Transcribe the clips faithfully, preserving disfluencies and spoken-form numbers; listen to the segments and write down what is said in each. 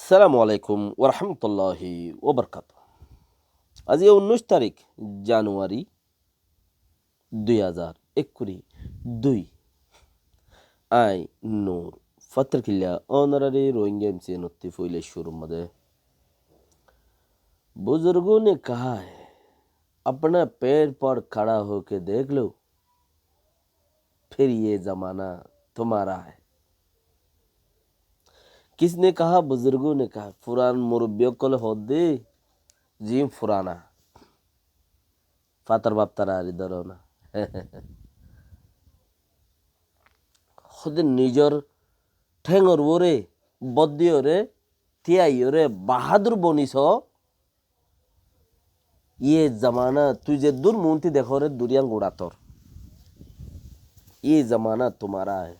Assalamu alaikum warahmatulláhi wabarakátuhu. Aijja unnúic tarík januwari dui házar ekkuri dui. Añí Nur Fatrikilla ónorari Rohingya M C N ottú foila cúrur mazé. बुजुर्गों ने कहा है, अपना पैर पर खड़ा होके देख लो, फिर ये जमाना तुम्हारा है। किसने कहा, बुजुर्गों ने कहा, furan murubbi ókkole hoódde, ziín furana. Fatar baftar ari dóro na. Hoódde nizor théngor uore, boddi ore, tíai ore, bahádur boni so, ye zamana, tui zeddúr muúnti dekóre duriyan guñçá tor. Ye zamana tumhara hai.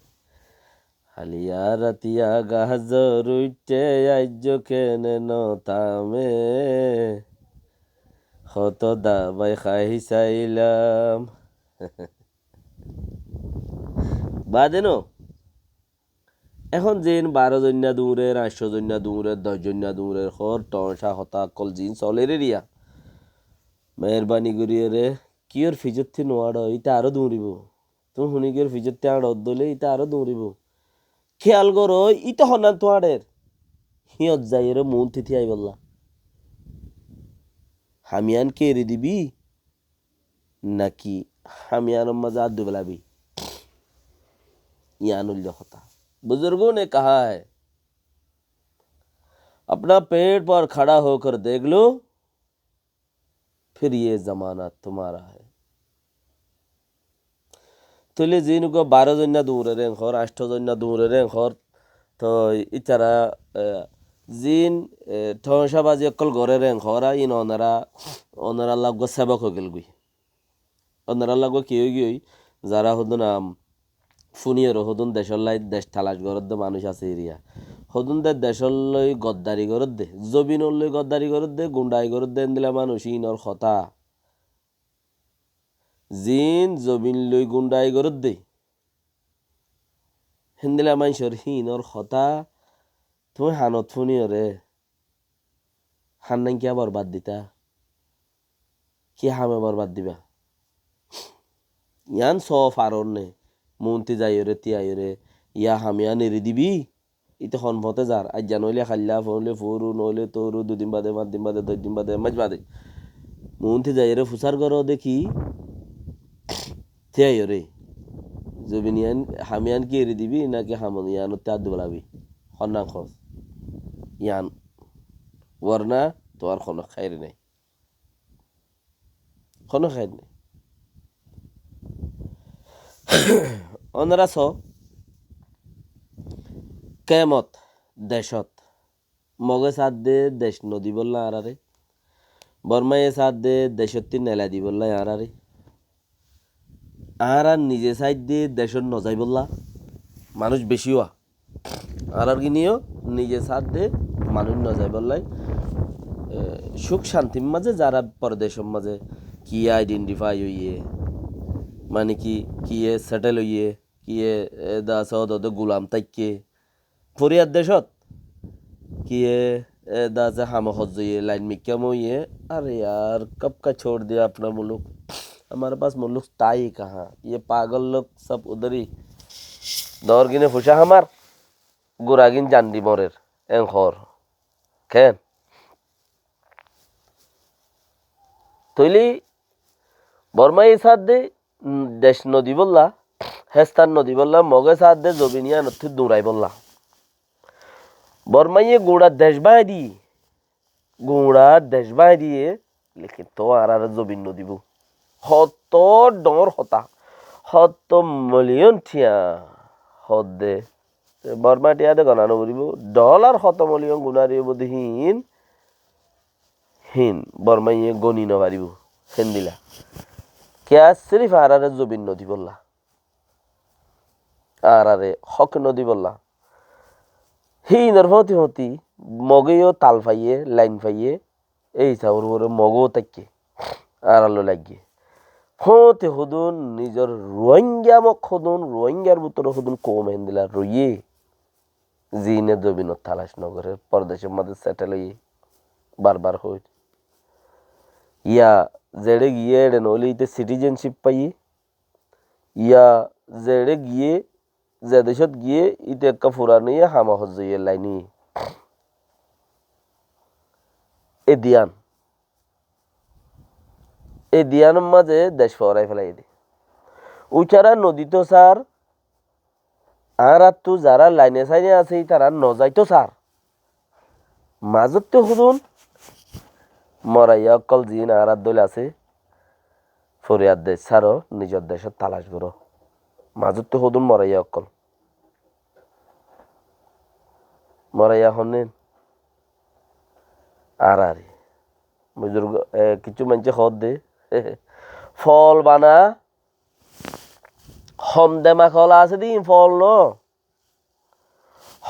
Háliya ratiya gazor uiththé, aijjó kene no tame, hoto dabai hái sailam. Bade no. Ehón ziín baró zoinna duñrer, añctó zoinna duñrer, doc zoinna duñrer, hoór toóñca hotá ókkol ziín soler eriya. Meherbani goríyore, kiyór fizottí nuáñço, íte aró duñribou. Tuñí huni kiyór fizottí añço dóile íte aró duñribou. Kéyal goró, íte honnánttu añçer. Híyot zaiyóre muúnti tíaibolla. Ham iyán ki eri dibi? Naki ham iyánor mazé át dui belabi? Iyán óilde hotá. बुजुर्गों ने कहा है, अपना पैर पर खड़ा होकर देख लो, फिर ये जमाना तुम्हारा है। Tóile ziín uggúa baró zoinna duñrer eén hoór, añctó zoinna duñrer eén hoór, toi ítara, eh, ziín, eh, toóñcabazi ókkol gorér eén hoór, iín onora, onoralla uggúa sebok ói gelgoi. Onoralla uggúa ki ói giyói? Zará hodún am fúniyore hodún decóllai dec talac goródde manúic asé eriya. Hodún de decólloi goddari goródde, zobinolloi goddari goródde, gundai goródde, endila manúic iínor hotá. Ziín zobin loi gundai goródde, héndila maincór híinor hotá tuñí hanot fúniyore, hannán kiya borbad dita? Ki hame borbad diba? Iyán só farónne, muúnti zaiyóre, tíaiyóre, iya ham iyán eri dibi? Íte hon fote zar, aijja noóile hailla, foóile furu, noóile toru, dui din bade, fañs din bade, doc din bade, mac bade. Muúnti zaiyóre fusár goró de ki? Tíaiyóre. Zobin iyán, ham iyán ki eri dibi, naki ham iyánottú át dui belabi? Honnán hos. Iyán. Warna tuáñr hono háir nái. Hono háir nái. Onora só, kemot decót Moge saádde dec nodibólla añáráre, Bormaye saádde decótti nelai dibólla añáráre, añára nize saádde decót nozaibólla manúic bicí óa. Añárar gín yó nize saádde manúic nozaibólla, e, cúk cantir mazé zará pordecór mazé kiyé aidhentifai óiye, mani ki, kiyé setel óiye, kiyé, e, de asé ódode gulam táikke, foriyar decót, kiyé, e, de asé hame hozzoiye, lain mikkam óiye, are yar, kab ka chhod diya apna muluk, hamare pas muluk tha hi kaha, ye pagol log sab udhar hi. Dor gíne fucá hamar, gura gín zan di morer, en hoór. Ken? Tóile Bormaye saádde, mm, dec nodibólla, hestan nodibólla, Moge saádde zobin yíanottú duraibólla. Bormaye guñça dec báñgi diye, guñça dec báñgi diye, lekin toóu añáráre zobin nodibóu. Hoto dhoóñr hotá, hoto miliyon thiañ hoódde. Te Borma thiañ de gona noforibóu, dholar hoto miliyon guna riyóbou de híin, híin Bormaye goni nofaribóu, héndila. Kiyá sirif añáráre zobin nodibólla, añáráre hók nodibólla. Híinor fóti fóti Moge yó tal faiyé, lain faiyé, ei hísabor uore Mog ó táikke, añárar loi laiggé. Fóti hodún nizor Ruáinga mok hodún, Ruáingar bútore hodún koum héndila roiyé. ziíne zobinot talac nogorér, fordecór mazé setel óiye, barbar hoóir. Ya zeçé giyé éçe noóile íte sitizenship faiyé, ya zeçé giyé, ze decót giyé, íte ekká furan óiye, ham hozzoiye lain óiye. E diyan, e diyanor mazé dec foórai felaiyé dé. Úitará noditó sar, añáráttu zará laine saine asé, ítará nozaitó sar. Mazóttu hodún moraiya ókkol ziín añárár dóil asé, foriyad dec sáro, nizor decót talac goró. Mazóttu hodún moraiya ókkol. Moraiya honnín? Añárári. Buzurg, e, kissú maincé hoódde, fool bana, hom demak ola asé dé íin fool noó.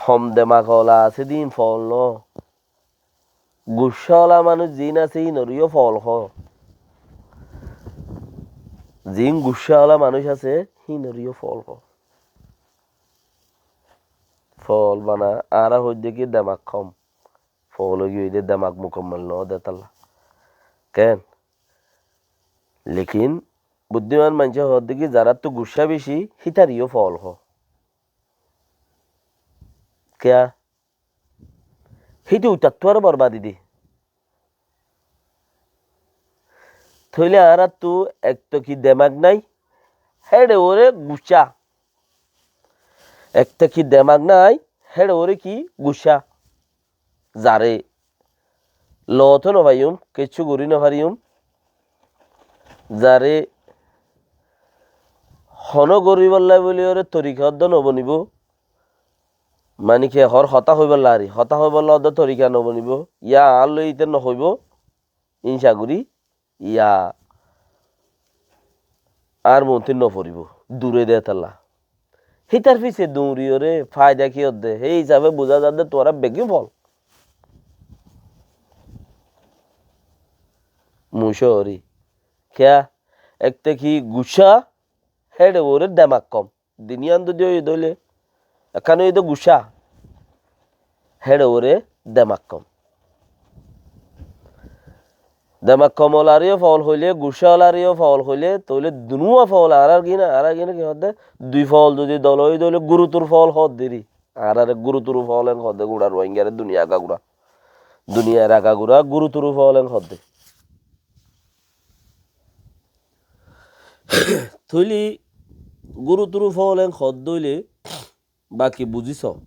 Hom demak ola asé dé íin fool noó. Guccá ola manúic ziín asé, íinoré yó fool hoó. Ziín guccá ola manúic asé, híinoré yó fool hoó. Fool bana, añára hoóidde ki demak hom. Fool ói giyói dé, demak mukammal noó dé tálla. Keén? Lekin buddíman maincé hoódde ki, zaráttu guccá bicí, hítaré yó fool hoó. Kiyá? Híte úitattú aró borbadi dé. Tóile añáráttu ek toki demak nái, héçe uore guccá. Ek toki demak nái, héçe uore ki guccá. Zaré lootó nofaiyúm, kessú gorí nofariyúm, zaré honó goríbollá bóli uore torika uddá nobonibóu, mani ki hoór hotá hoibólla ari, hotá hoibólla uddá torika nobonibóu, yá añár loi íte nohoibóu, ín cagurí, yá añár muúntu noforibóu, duré dé tálla. Hítar fise duñriyóre faida ki ódde? Hé hísafe buzá zadde tuáñra beggín fool. Mucóri. Kiyá? Ekte ki guccá, héçe uore demak kom. Diniyan dudi óiye dóile, ekkán óiye dé guccá, héçe uore demak kom. Demak kom olaré yó fool hoilé, guccá olaré yó fool hoilé, tóile dunúwa fool añárár gína, añárár gína ki hoódde? Dui fool dudi dol óiye dóile gurutur fool hoódde ri. Añáráre gurutur fool en hoódde, gura Ruáingaré duniyar agagura. Duniyar agagura gurutur fool en hoódde. Tóile guruturu fool en hoódde óile baki buzíso.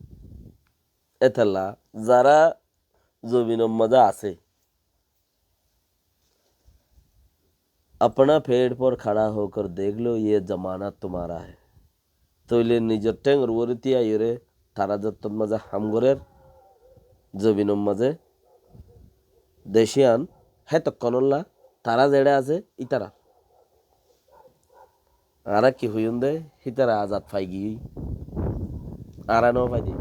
Étella zará zobinor mazé asé, اپنا پیر پر کھڑا ہو کر دیکھ لو، یہ زمانہ تمہارا ہے. Tóile nizor théngor uore tíyaiyóre tará zottót mazé ham gorér, zobinor mazé, decíyan hétokkónolla tará zeçé asé ítarar. Añára ki hoiyúm dé, hítara azad faigiyói. Añára nofaidé.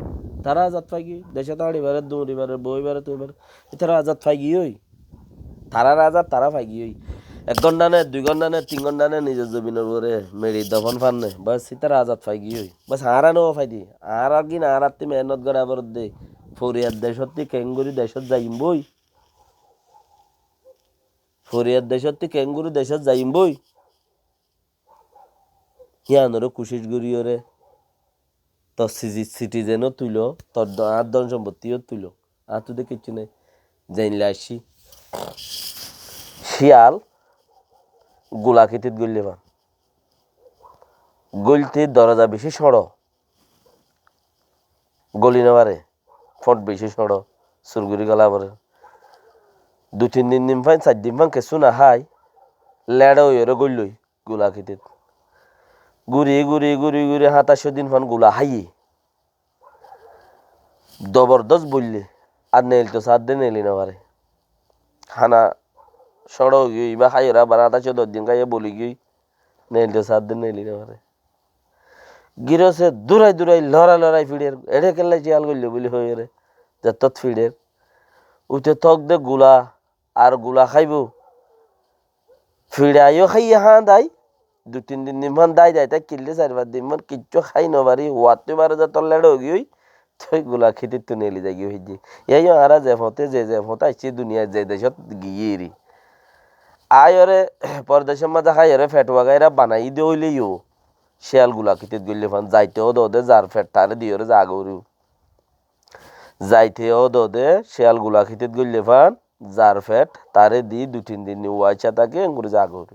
Tará azad faigiyói. Decót áñçi farer, duñri farer, boói farer, tui farer. Hítara azad faigiyói. Tarár azad tará faigiyói. Ek gónta né, dui gónta né, tin gónta né, nizor zobinor uore meçi dofon fanné. Bas, hítara azad faigiyói. Bas, añára nofaidé. Añárar gín añárattí mehénnot gorá foredde. Foriyar decótti keéngorí decót zaiyum boi. Foriyar decótti keéngorí decót zaiyum boi. Híanoré kucíc goríyoré tor sizi-, citizen ó tuilo, tor do-, añár don sompotti ó tuilo. Añáttu dé kiccú nái. Zeilla aiccí. Cíyal gula kétit goillé fán. Goilté doroza bicí cóñço. Goli nofaré. Fóñt bicí cóñço. Sur gorí gola foré. Dui tin din din fán, sair din fán kessú nahái. Leçe óiyoré goillói. Gula kétit. Guri, guri, guri, guri, háñtaccó din fán gula háiye. Dobordós boillé. Ar neelto saádde neeli nofaré. Hána cóñço óigiyoi, ibá háiyoré abar háñtaccó doc din háiye boligiyoi. Neelto saádde neeli nofaré. Girose durai durai, lorai lorai fiçer. Eçé kella cíyal goilló buli hoiyóre. Zettót fiçer. Uite tók de gula, ar gula háibo. Fiçai yó háiye háñdai, dui tin din din fán dái dái táikkil de, sair fañs din fán kiccú hái nofari, huattú ibáre zettót leçe óigiyoi, Toi gula kétittu neli zaigiyói hoijje. Yían yó añára ze foñte, ze ze foñte aiccé duniyait, ze decót giyé eri. Aiyóre, pordecór mazé háiyoré feṭ uwa gaira banaiyí de óile yó, céyal gula kétit goillé fán, zaite ódode zar feṭ taré diyóre zagói. Zaite ódode céyal gula kétit goillé fán, zar feṭ taré di dui tin din uwa aiccá táke, engori zagói.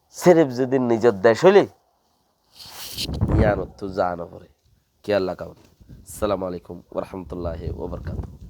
Sirif zodi nizor dec óile, yíanottú za no fore. Kiyólla karon. Assalamu alaikum wa rahmatullahi wa barakatuhu.